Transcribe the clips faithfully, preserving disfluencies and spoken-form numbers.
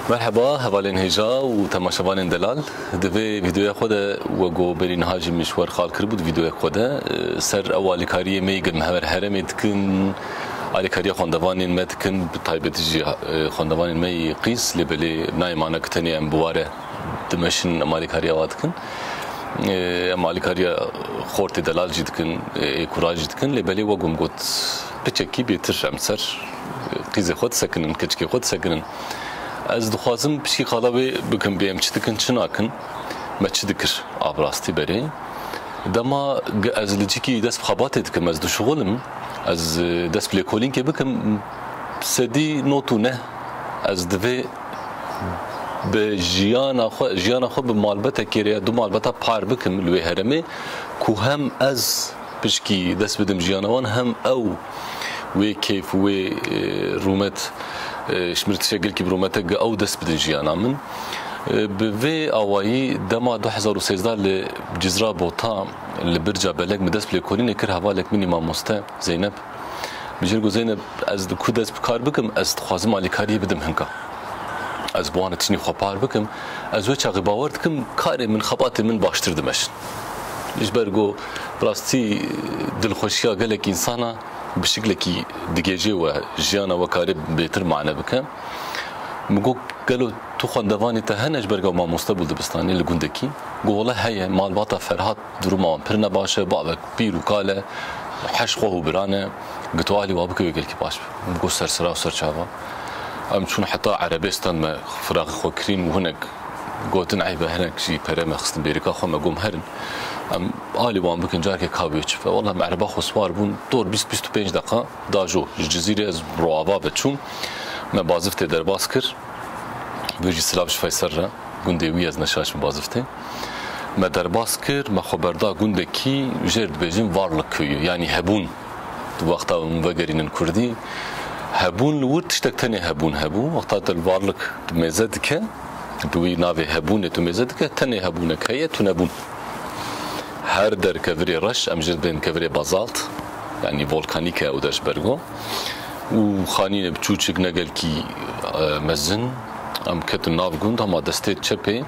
Merheba, hevalên hêja û temaşevanên delal. Di vê vîdeoya xwe de, we ku berî niha jî min ji we re qal kiribû di vîdeoya xwe de, e, ser ew alîkariyê me yê gel me hever herêmê dikin, alîkariya xwendevanên me dikin, bi taybetî jî, e, xwendevanên me yê qîz, lê belê nayê mana ku tenê em bi ware dimeşin, em alîkariya wa dikin. E, em alîkariya xortê delal jî dikin, e, ê kura jî dikin, lê belê we gom got, piçekî bêtir em ser, e, qîzê xwe disekinin, keçikê xwe disekinin. Ez dixwazim pişkî qala wê bikim, bê em çi dikin, çi nakin, me çi dikir a bi rastî berê. Dema ge-, ez li cîkî dest bi xebatê dikim, ez dişuxilim, ez, e, dest bi lêkolînkê bikim, sedî not û neh ez divê bi jiyana xwe, jiyana xwe bi malbetekê re ya du malbeta par bikim li wê herêmê ku hem ez pişkî dest bidim jiyana wan, hem ew wê keyf û wê, e, rûmet, e, ji min re tiştek gelkî bi rûmet e, ew dest bidin jiyana min. E, bi vê awayî dema du hezar û sêzdeh li Cizra Bota, li Birca Belek min dest bi lêkolînê kir, hevalek min î mamoste Zeynep. Min jê re got, Zeynep, ez di ku dest bi kar bikim, ez dixwazim alîkariyê bidim hinka. Ez bi wan re tiştî xwe par bikim. Ez wê çaxê bawer dikim, karê min, xebatê min baştir dimeşin. Ji ber ku bi rastî dilxweşiya gelek însana bi şiklekî digêjê we, jiyana we karê bêtir mane bike. Min got, gelo tu xwendevanê te hene ji ber ku mamoste bû dibistanê li gundekî? Got, wele heye, malbata Ferhat duruma wan pir nebaş e, bavek pîr û kal e, heşt xwe û biran e, got, tu alî wa bike wê gelkî baş be. Min got, ser sira û ser çava. Em çûn heta Erebistan, me firaxê xwe kirîn û hinek gotin eyb e, hinek jî pere me xistin bêrika xwe, me got, em herin. Em alî wan bikin, carkê ka wê çi be. Wela em ereba xwe siwar bûn, dor bîst bîst û pênc deqa da jo. Ji Cizîrê ez roava ve çûm. Me Baziftê derbas kir. Vê jî silav ji Feysel re. Gundê wî ez neşaş bi Baziftê. Me derbas kir, me xwe berda gundekî jê re dibêjin Varlık köyü, yanî hebûn. Di wexta hûn vegerînin kurdî, hebûn li wir tiştek tenê hebûn hebû. Wexta te li Varlık tu mêze dike, bi wî navê hebûnê tu mêze dike, tenê hebûnek heye, tunebûn. Her der kevirê reş, em jê dibên kevirê bazalt, yanî volkanîk e ew der ji ber ku. Û xanînê biçûçik ne gelkî, e, mezin, em ketin nav gund, hema destê çepê,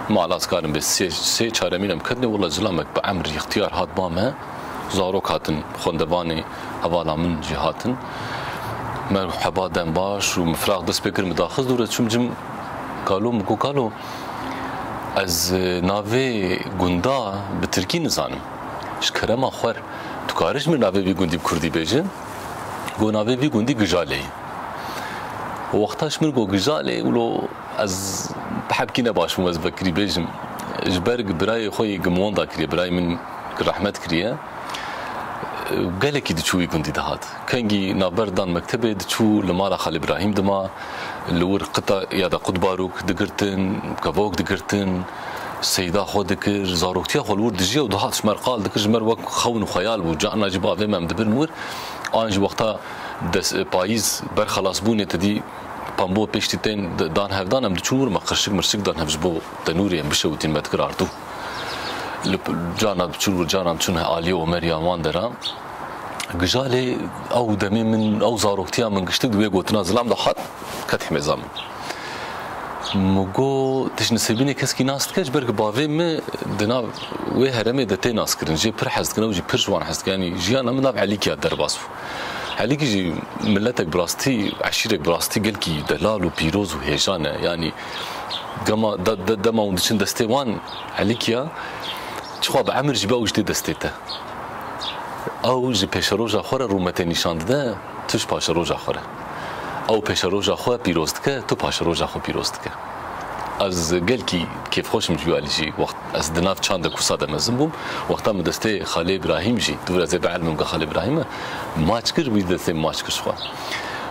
mala ez karim bê sê, sê çaremîn em ketine, wela zilamek bi emrî ixtiyar hat ba me, zarok hatin, xwendevanê hevala min jî hatin. Merheba, dem baş û min firax dest pê kir, min daxist dûr ez çûm cim kalo, min got, kalo, ez, e, navê gunda bi tirkî nizanim. Ji kerema xwe re, tu karî ji min navê vî gundî bi kurdî bêjin? Got, navê vî gundî Gijalê ye. Wexta ji min got Gijalê, wilo ez bi hebkî ne baş bûm, ez vekirî bêjim. Ji ber birayê xwe yê gimwonda kiriye, birayê min rehmet kiriye. Gelekî diçû wî gundî dihat. Kengî navber dan mektebê, diçû li mala Xalê Birahîm dima, li wir qita ya da qut barûk digirtin, kevok digirtin, seyda xwe dikir, zaroktiya xwe li wir dijiya û dihat ji me re qal dikir, ji me re wek xewn û xeyal bû. Carna jî bavê me em dibir wir. An jî wexta des-, payîz berxelasbûnê te dî pembo pêştî tên d-, dan hevdan, em diçûn wir, me qirşik mirşik dan hev ji bo tenûrê em bişewitîn, me dikir artû. Li p-, carna diçûn wir, carna diçûn aliyê Omeriya wan dera. Gijalê ew demê min, ew zaroktiya min giştik di wê gotina zilam de hat, ket himêza min. Min got, tu ji Nisêbînê keskî nas dike, ji ber ku bavê min di nav wê herêmê de tê naskirin. Jê pir hez dikin, ew jî pir ji wan hez dike. Yanî jiyana min nav Elîkiya derbas bû. Elîkî jî miletek bi rastî, eşîrek bi rastî gelkî delal û pîroz û hêja ne. Yanî gema, de, de, dema hûn diçin destê wan Elîkiya, çixwa bi emir jî be ew jî tê destê te. Ew ji pêşeroja xwe re rûmetê nîşan dide, tu ji paşeroja xwe re. Ew pêşeroja xwe pîroz dike, tu paşeroja xwe pîroz dike. Ez gelkî kêfxweş im ji wî alî jî. Wext ez di nav çanda Kusa de mezin bûm, wexta min destê Xalê Îbrahîm jî, di vir ez ê bielmim ge Xalê Îbrahîm e, maç kir, wî destê min maç kir ji xwe.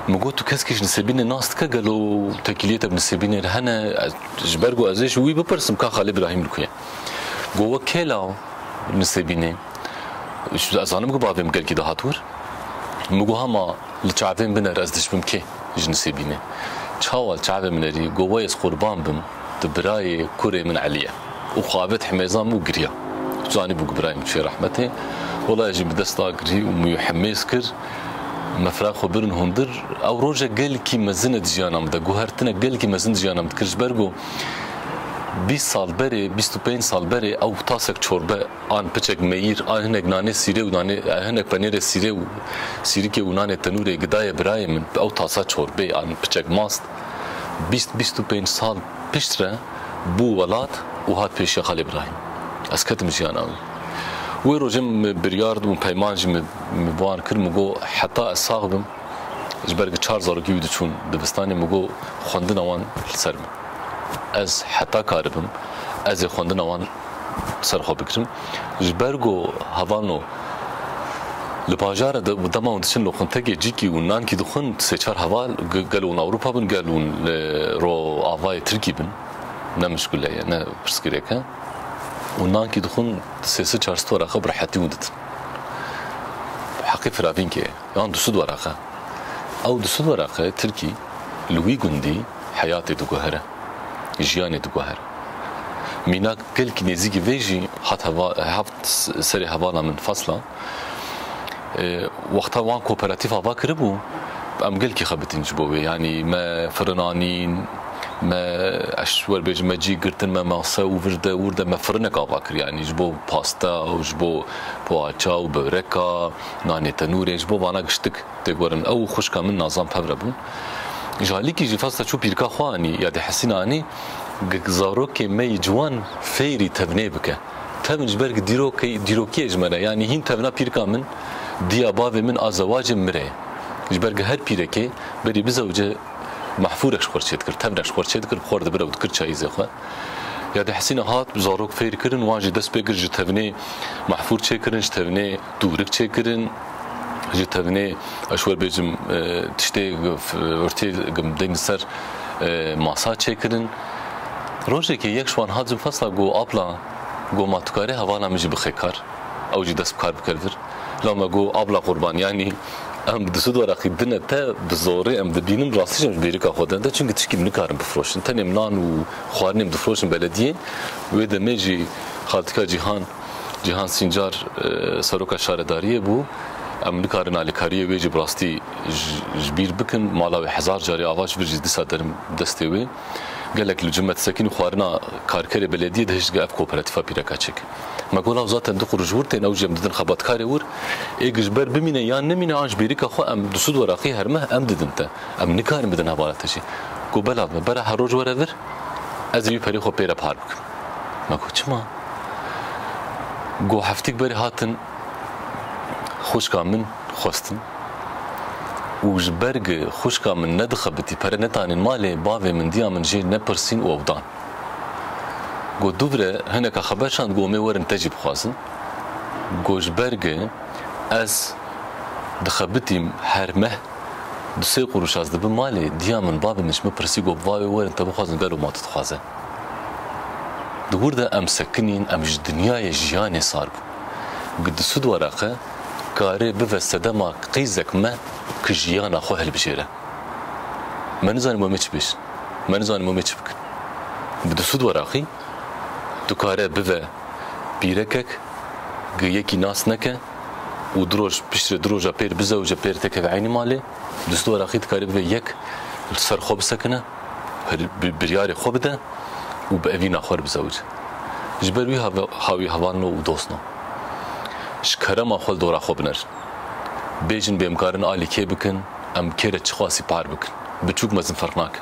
Min got, tu keskî ji Nisêbînê nas dike, gelo tekîliyê te bi Nisêbînê re hene? Ez, ji ber ku ez ê ji wî bipirsim ka Xalê Îbrahîm li ku ye. Got, we kê law Nisêbînê? Ez zanim ku bavê min gelkî dihat wir. Min got, hema li çavên binerî, ez dişibim kê ji Nisêbînê. Çawa li çavê min nerî? Got, we ez qurban bim, tu birayê kurê min Elî ye. Û xwe avêt himêza min û giriya. Tu zanîbû ku birayê min çûye rehmetê. Wela ez jî bi dest da girî û min wî himêz kir. Me fira xwe birin hundir, ew rojek gelkî mezin e di jiyana min de, guhertinek gelkî mezin di jiyana min dikir. Ji ber ku bîst sal berê, bîst û pênc sal berê ew tasek çorbe an piçek meyîr, an hinek nanê sîrê û nanê, hinek penêrê sîrê û sîrikê û nanê tenûrê gidaye birayê min, ew tasa çorbê an piçek mast, bîst, bîst û pênc sal piştre bû welat û hat pêşiya Xalê Birahîm. Ez ketim jiyana wî. Wê rojê min biryar û peyman jî min, min bi wan kir, min got, heta ez sax bim, ji ber ku çar zarokî wî diçûn dibistanê, min got, xwendina wan li ser min. Ez heta karibim, ez ê xwendina wan ser xwe bigirim. Ji ber ku hevalno li bajarê de, dema hûn diçin loqintekê cîkî û nankî dixwin, sê çar heval, ge-, gel hûn Ewropa bin, gel hûn li ro avayê Tirkî bin, ne mişkule ye, ne pirsgirêk e. Û nankî dixwin, sê sed çar sed weraqe bi rehetî hûn didin. Heqî firavînkê ye, yan du sed weraqe. Ew du sed weraqe Tirkî li wî gundî heyatê diguhere, jiyanê diguhere. Mînak gelkî nêzîkî vê jî hat heva-, hat serê hevala min Fasla. E, wexta wan kooperatîf ava kiribû, em gelkî xebitîn ji bo wê. Yanî me firin anîn, me, ez wer bêjim, me cî girtin, me mase û vir de, wir de me firinek ava kir. Yanî ji bo pasta û ji bo poğaça û böreka, nanê tenûrê, ji bo vana giştik tê guherin. Ew û xwişka min Nazan Pevre bûn. Ji alîkî jî Fasla çû pîrika xwe anî, ya dê Hesîna anî, g-, zarokê me yî ciwan fêrî tevnê bike. Tevn ji ber dîrokê, dîrokiyê ji me re. Yanî hîn tevna pîrika min, diya bavê min a zewacê min re ye. Ji ber her pîrekê berî bizewice mehfûrek ji xwe re çêdikir, tevnek ji xwe re çêdikir, bi xwe re dibir û dikir çayîzê xwe. Ya dê Hesîna hat, zarok fêr kirin, wan jî dest pê kir ji tevnê mehfûr çêkirin, ji tevnê tûrik çêkirin, ji tevnê, ez wer bêjim, e, tiştê, f-, ortê gim-, deynin ser, e, masa çêkirin. Rojekê yek ji wan hat ji Fasla, got, "Abla," got, "ma tu karê hevala min jî bixê kar, ew jî dest bi kar bike vir." La me got, "Abla qurban, yanî em bi du sed weraqî dine te, bi zorê em dibînin, rastî jî em ji bêrika xwe dine te, çimkî tişkî em nikarin bifroşin. Tenê em nan û xwarinê em difroşin belediyê." Wê demê jî xaltika Cîhan, Cîhan Sîncar, e, seroka şaredariyê bû. Em nikarin alîkariyê wê jî bi rastî ji, ji bîr bikin. Mala wê hezar carî ava ji vir jî dîsa derim destê wê. Gelek li cem me disekin û xwarina karkerê belediyê dihişt, ev kooperatîfa pîreka çêke. Me got, "Law zaten du quruş wir tên, ew jî em didin xebatkarê wir. Ê gi ji ber bimîne yan nemîne, an ji bêrîka xwe em du sed weraqî her meh em didin te. Em nikarin bidin hevala te jî." Got, "Bela me, bera her roj were vir, ez ê wî perê xwe pê re par bikim." Me got, "Çima?" Got, "Heftîk berê hatin xwişka min xwestin û ji ber gi xwişka min nedixebitî, pere netanên malê, bavê min, diya min jê nepirsîn û ew dan." Got, "Dûvre hineka xeber şand, got, em ê werin te jî bixwazin." Got, "Ji ber gi ez dixebitîm her meh du sê quruş ez dibim malê, diya min, bavê min ji min pirsî, got, 'Va wê werin te bixwazin, gelo ma tu dixwaze?'" Di wir de em sekinîn, em ji dinyayê jiyanê sar bûn. Gi du sed weraqe kare bive sedema qîzek me ku jiyana xwe hilbijêre. Me nizanî me çi bêjin. Me nizanî me çi bikin. Bi du sed weraqî tu kare bive pîrekek, gi yekî nas neke û du roj piştre du roja pêr bizewce, pêr tekeve eynî malê, du sed weraqî dikare bibe yek li ser xwe bisekine, her-, bi-, biryarê xwe bide û bi evîna xwe re bizewice. Ji ber wî have-, hawî hevalno û dostno, ji kerema xwe li dora xwe binerin. Bêjin bê em karin alî kê bikin, em kê re çiqasî par bikin. Biçûk mezin ferq nake.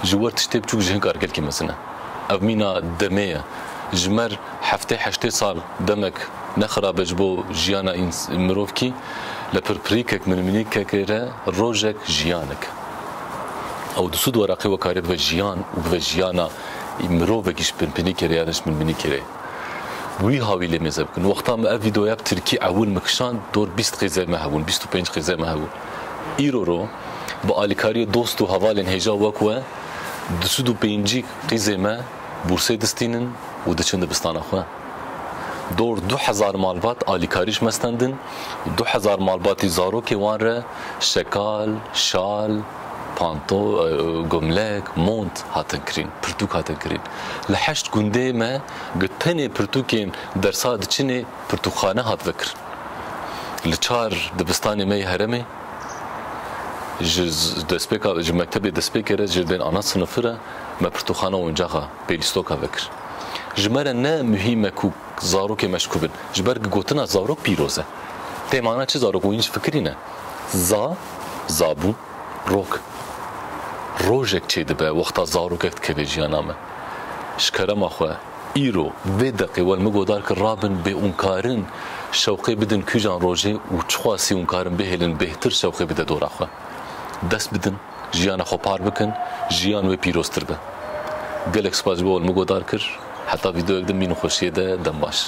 Ji wer tiştê biçûk ji hin kar gelkî mezin e. Ev mîna demê ye. Ji mer heftê heştê sal demek ne xirab e ji bo jiyana îns-, mirovkî, li pirpirîkek minmînîkekê re rojek jiyanek. Ew du sed weraqî we kare bibe jiyan û bibe jiyana mirovekî ji pinpinîkê re ya ji minmînîkê re. Wî hawî lê mêze bikin. Wexta me ev vîdeoya bi tirkî ewil min kişand, dor bîst qîzê me hebûn, bîst û pênc qîzê me hebûn. Îro ro bi alîkariyê dost û hevalên hêja wek we du sed û pêncî qîzê me bûrsê distînin û diçin dibistana xwe. Dor du hezar malbat alîkarî ji me stendin û du hezar malbatî zarokê wan re şekal, şal, panto, e, gomlek, mont hatin kirîn, pirtûk hatin kirîn. Li heşt gundê me gi tenê pirtûkên dersa diçinê pirtûkxane hat vekirin. Li çar dibistanê me yê herêmê Ji destpêka, ji mektebê destpêkê re, ji dên ana sinifî re me pirtûkxana, oyuncaxa, pêlîstoka vekir. Ji me re ne muhîm e ku zarokê me ji ku bin. Ji ber ku gotina zarok pîroz e. Tê mana çi zarok? Hûn ji fikirî ne. Za, zabûn, rok. Rojek çêdibe, wexta zarokek dikeve jiyana me. Ji kerema xwe, îro, vê deqê we li min godar kir, rabin bê hûn karin şewqê bidin kûjan rojê û çiqasî hûn karin bihêlin bêhtir şewqê bide dora xwe. Dest bidin, jiyana xwe par bikin, jiyan wê pîroztir be. Gelek spas ji bo we li min godar kir. Heta vîdeoyek din, mîn û xweşiyê de, dem baş.